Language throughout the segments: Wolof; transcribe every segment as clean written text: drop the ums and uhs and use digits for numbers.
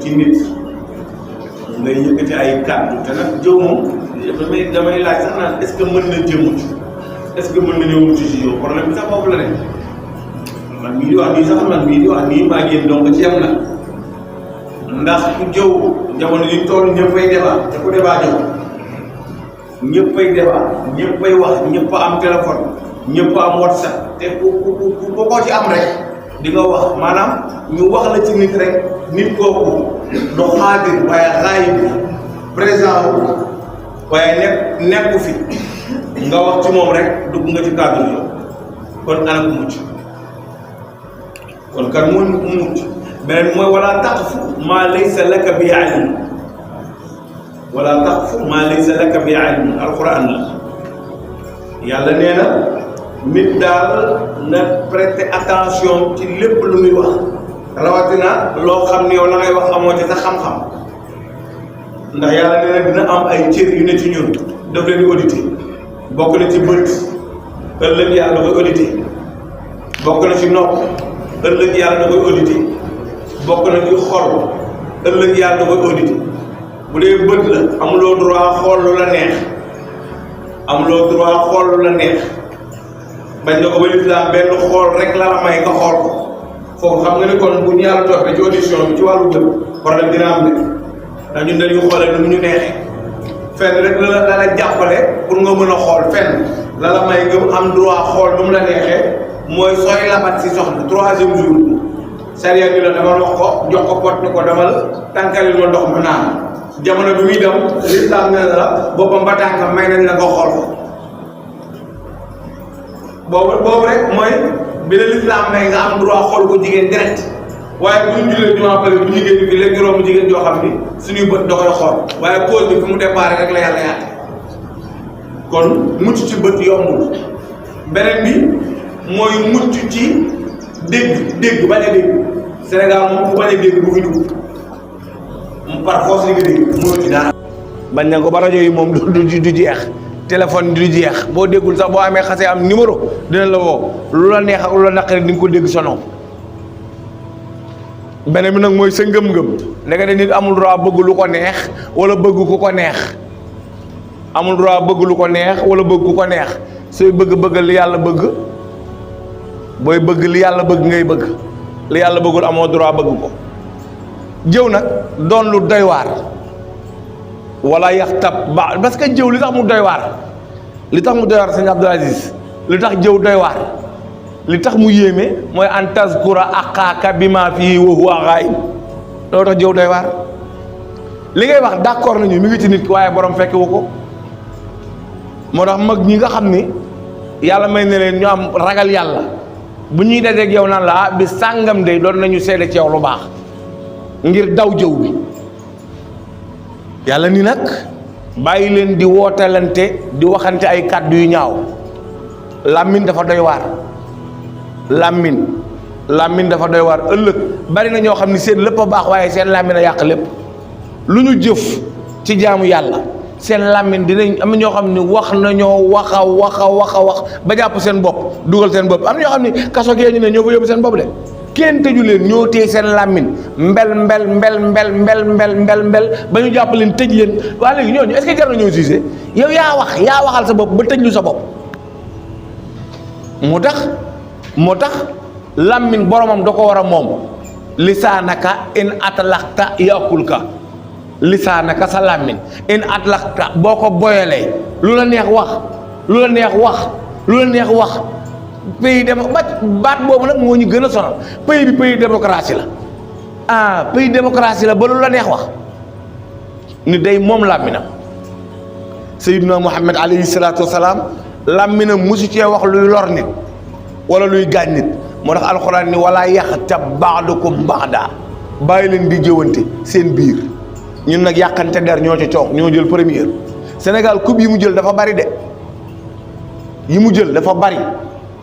ci nit ngay yëkkati ay kàddu te nag jëw moom damay laaj sax naan est-ce que mën na jëmut est-ce que mën na ñëw mucc ci yow problème bi sax foofu la ne man mii di wax nii sax man mii di wax nii maa ngi donc ci yem na ndax ku jëw jamono yi toll ñëppay débat te ku débat jëw ñëppay débat ñëppay wax ñëpp am téléphone ñëpp am WhatsApp te ku ko ci am rek di nga wax maanaam ñu wax la ci nit rek nit kooku du xaadir waaye xaayib présent wu waaye nekku fi nga wax ci moom rek dugg nga ci cadre yow kon ana ku mucc kon kan mooy mucc beneen mooy wala taqfu maa laysa laka bi ilm wala taqfu maa laysa laka bi ilm alquran la yàlla nee na nit daal na prêter attention ci lépp lu muy wax rawatina loo xam ne yow la ngay wax amoo ci sa xam-xam ndax yàlla nee na dina am ay cër yu ne ci ñun daf leen di audité bokk na ci bët ëllëg yàlla da koy audité bokk na ci nopp ëllëg yàlla da koy audité bokk na ci xol ëllëg yàlla da koy audité bu dee bët la amuloo droit xool lu la neex amuloo droit xool lu la neex bañ na ko ba lislaam benn xool rek la la may nga xool ko foofu xam nga ne kon bu ñu yàlla toppee ci audition bi ci wàllu bët problème dina am ne ndax ñun dañuy xoolee nu mu ñu neexee fenn rek la la jàppale pour nga mën a xool fenn la la may nga am droit xool nu mu la neexee mooy sooy labat si soxna 3e jour sariya ñu la dama wax ko jox ko pot ni ko demal tànkalil ma ndox mu naan jamono bi muy dem lislaam nee na la boppam ba tànkam may nañ la nga xool ko boobu rek mooy bi la lislaam may nga am droit xool ko jigéen direct waaye bu ñu julee jumaa pare bu ñu génn bi léegi romb jigéen joo xam ni suñuy bët da koy xool waaye cause bi fi mu déparé rek la yàlla yaate kon mucc ci bët yombul beneen bi mooy mucc ci dégg bañ a dégg Sénégal moom ku bañ a dégg bu fi dugg par force li nga dégg mënoo ci dara bañ na ko ba rajo yi moom du jeex téléphone du jeex boo déggul sax boo amee xasee am numéro dina la woo lu la neex ak lu la naqari di nga ko dégg sonon beneen bi nag mooy sa ngëm-ngëm ndekete nit amul droit bëgg lu ko neex wala bëgg ku ko neex amul droit bëgg lu ko neex wala bëgg ku ko neex sooy bëgg li yàlla bëgg booy bëgg li yàlla bëgg ngay bëgg li yàlla bëggul amoo droit bëgg ko jëw nag doon lu doy waar wala yaxtab ba parce que jëw li tax mu doy waar sëñ Abdou Aziz li tax jëw doy waar li tax mu yéeme mooy an tazkura axaaka bi ma fii wa huwa ghaib loolu tax jëw doy waar li ngay wax d'accord nañu mi ngi ci nit ki waaye borom fekk wu ko moo tax mag ñi nga xam ni yàlla may ne leen ñu am ragal yàlla bu ñuy dajeeg yow naan la bi sàngam de doon nañu seede ci yow lu baax ngir daw jëw bi yàlla ni nag bàyyi leen di wootalante di waxante ay kàddu yu ñaaw làmmiñ dafa doy waar làmmiñ dafa doy waar ëllëg bari na ñoo xam ni seen lépp a baax waaye seen làmmiñ a yàq lépp lu ñu jëf ci jaamu yàlla seen làmmiñ dinañ am ñoo xam ni wax nañoo wax ba jàpp seen bopp dugal seen bopp am na ñoo xam ni kaso gee ñu ne ñoo fa yóbbu seen bopp de kenn tëju leen ñoo téye seen làmmiñ mbel ba ñu jàpp leen tëj leen waa léegi ñooñu est-ce que jar na ñoo jugé yow yaa waxal sa bopp ba tëj lu sa bopp moo tax làmmiñ boromam da ko war a moom lisaanaka in atlaqta yaakulka lisaanaka sa làmmiñ in atlaqta boo ko boyalee lu la neex wax pays baat boobu nag moo ñu gën a sonal pays bi pays démocratie la pays démocratie la ba lu la neex wax ni day moom làmminam Seydina Muhammad alayhi salaatu wasalaam làmminam musu cee wax luy lor nit wala luy gaañ nit moo tax alxuraan ni wala yaxtab ba'dukum ba'da bàyyi leen di jëwante seen biir ñun nag yàqante der ñoo ci toog ñoo jël première Sénégal coupe yi mu jël dafa bari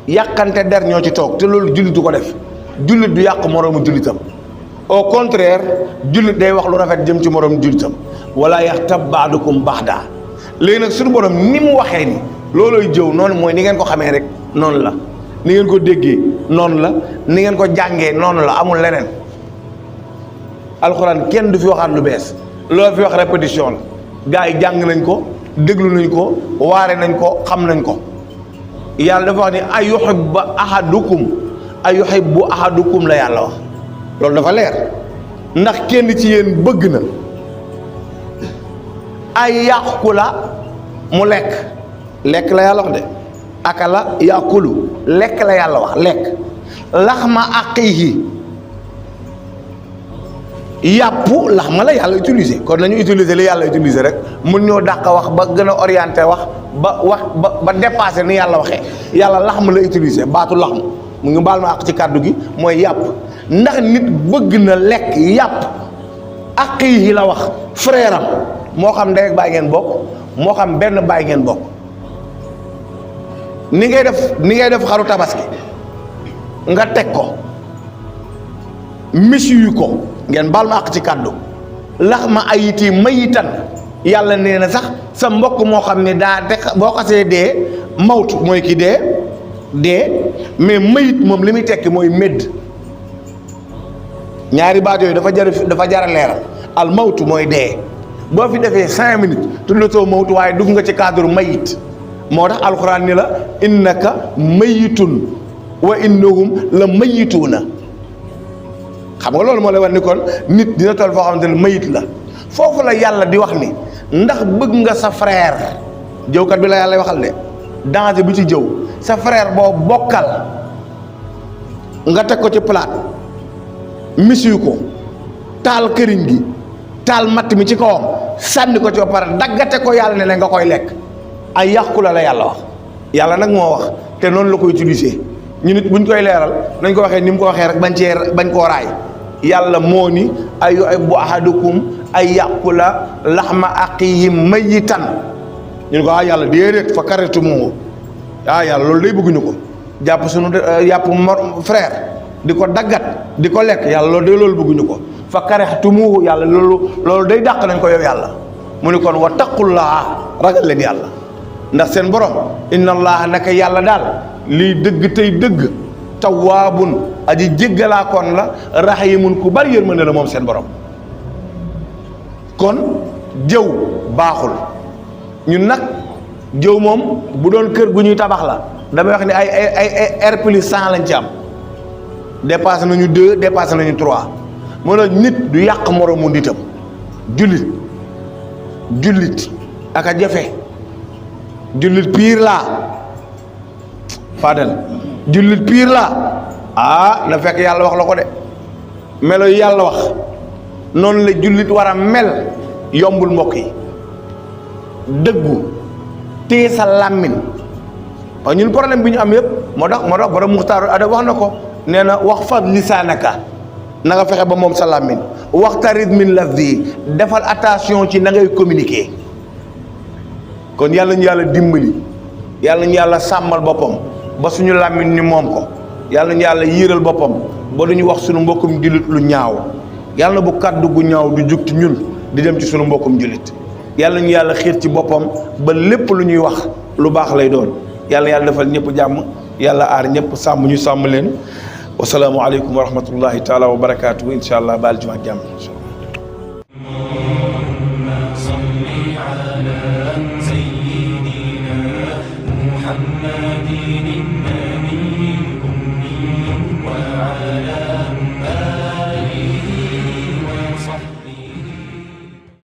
yàqante der ñoo ci toog te loolu jullit du ko def jullit du yàq moroomu jullitam au contraire jullit day wax lu rafet jëm ci moroomu jullitam wala yaxtab ba'dukum ba'da léegi nag suñu borom ni mu waxee ni loolooy jëw noonu mooy ni ngeen ko xamee rek noonu la ni ngeen ko déggee noonu la ni ngeen ko jàngee noonu la amul leneen alxuraan kenn du fi waxaat lu bees loo fi wax répétition la gars yi jàng nañ ko déglu nañ ko waare nañ ko xam nañ ko yàlla dafa wax ni ayuhibbu ahadukum la yàlla wax loolu dafa leer ndax kenn ci yéen bëgg na ay yàqula mu lekk la yàlla wax de akala yàqulu lekk la yàlla wax lekk laxma aqihi yàpp laxma la yàlla utilisé kon nañu utiliser li yàlla utilisé rek mun ñoo dàq wax ba gën a orienté wax ba dépassé ni yàlla waxee yàlla laxma la utilisé baatu laxma mu ngi baal ma àq ci kàddu gi mooy yàpp ndax nit bëgg na lekk yàpp aqihi la wax frère am moo xam ndey ak baay ngeen bokk moo xam benn baay ngeen bokk ni ngay def xaru tabaski nga teg ko misiyu ko ngeen baal ma àq ci kàddu lax ma ayiti mayitan yàlla nee na sax sa mbokk moo xam ne daa de boo xasee dee mawtu mooy ki dee mais mayit moom li muy tekki mooy médd ñaari baat yooyu dafa jar a leeral al mawtu mooy dee boo fi defee 5 minutes tuddatoo mawtu waaye dugg nga ci cadre mayit moo tax alxuraan ni la innaka mayitun wa innahum la mayituuna xam nga loolu moo lay wax ni kon nit dina toll foo xamante ne mayit la foofu la yàlla di wax ni ndax bëgg nga sa frère jëwkat bi la yàlla waxal de danger bi ci jëw sa frère boo bokkal nga teg ko ci palaat misiw ko taal këriñ gi taal matt mi ci kawam sànni ko ci ba pare daggate ko yàlla ne nga koy lekk ay yàqu la yàlla wax yàlla nag moo wax te noonu la ko utiliser ñu nit buñ koy leeral nañ ko waxee ni mu ko waxee rek bañ koo raay yàlla moo ni ayuhibbu ahadukum ay yàqula laxma aqihi mayitan ñu ko yàlla déedéet fa karitumuhu yàlla loolu day bëgguñu ko jàpp sunu yàpp frère di ko daggat di ko lekk yàlla loolu bëgguñu ko fa karihtumuhu yàlla loolu day dàq nañ ko yow yàlla mu ni kon wa taqullaa ragal leen yàlla ndax seen borom inna allaha naka yàlla daal lii dëgg tey dëgg tawaabun aji jéggalaakoon la rahimun ku bari yërmande la moom seen borom kon jëw baaxul ñun nag jëw moom bu doon kër gu ñuy tabax la damay wax ni ay R+100 lañ ci am dépassé nañu 2 dépassé nañu 3 moo tax nit du yàq moromu nitam jullit aka jafe jullit piir laa Fadel jullit piir laa na fekk yàlla wax la ko de melo yi yàlla wax noonu la jullit war a mel yombul mbokk yi dëggu téye sa làmmiñ waaw ñun problème bi ñu am yëpp moo tax borom muxtaaru ada wax na ko nee na wax fad lisaanaka na nga fexe ba moom sa làmmiñ waxtarid min lafzi defal attention ci na ngay communiquer kon yàlla ñu yàlla dimbali yàlla ñu yàlla sàmmal boppam ba suñu làmmiñ ñu moom ko yàlla ñu yàlla yiiral boppam ba duñu wax suñu mbokkum jullit lu ñaaw yàlla na bu kàddu gu ñaaw du jug ci ñun di dem ci suñu mbokkum jullit yàlla ñu yàlla xiir ci boppam ba lépp lu ñuy wax lu baax lay doon yàlla defal ñëpp jàmm yàlla aar ñëpp sàmm ñu sàmm leen wasalaamu aleykum wa rahmatullahi taala wa barakaatu incha allah baal juma jàmm محمد النبي الأمي وعلى